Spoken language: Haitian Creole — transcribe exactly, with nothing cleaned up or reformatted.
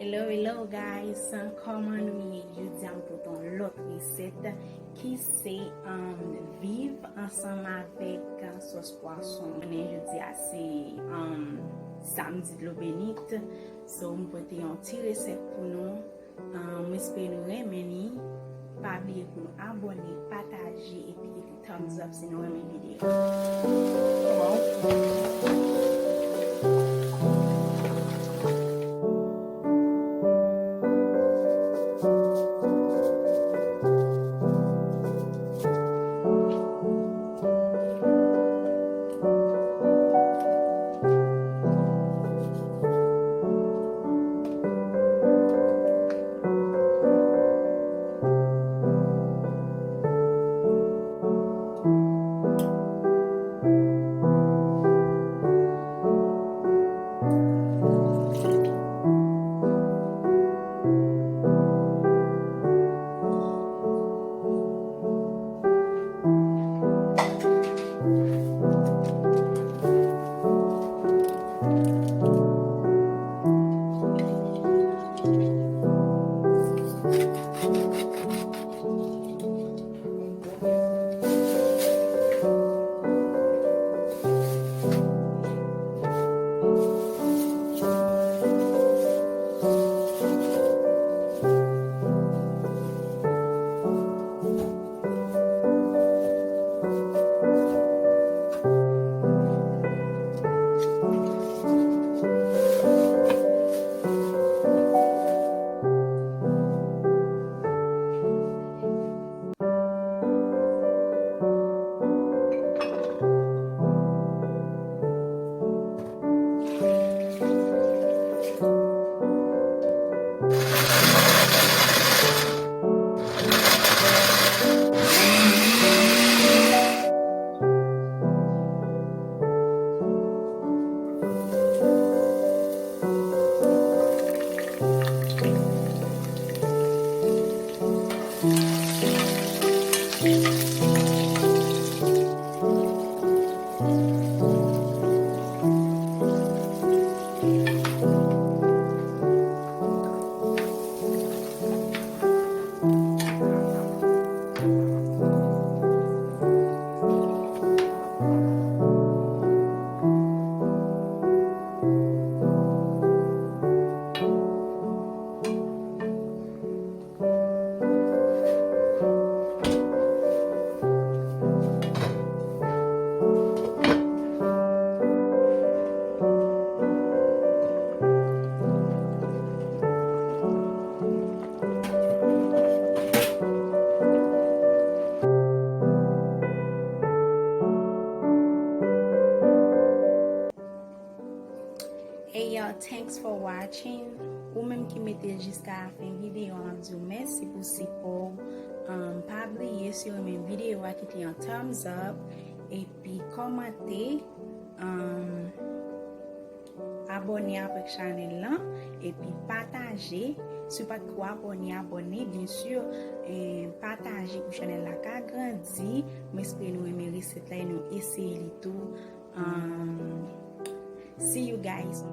Hello, hello guys, kòman nou ye? Jodi a m pote yon lòt resèt ki se um, viv ansanm avèk sòs pwason. Konnen jodi a se um, samdi dlo beni, so m pote yon ti resèt pou nou. Um, m espere nou renmen li. Pa bliye pou nou abòne, pataje epi kite thumbs up si nou renmen videyo. Hey y'all, thanks for watching. Ou menm ki mete l jiska lafen videyo a, m ap di w mèsi pou sipò w. Um, pa bliye, si w renmen videyo a, kite yon thumbs up epi kòmante. Um, abòne avèk chanèl lan epi pataje. Si w pa t ko abòne, abòne, byen si. E pataje pou chanèl la ka grandi. M espere nou renmen resèt la e nou eseye li tou. Um, see you guys.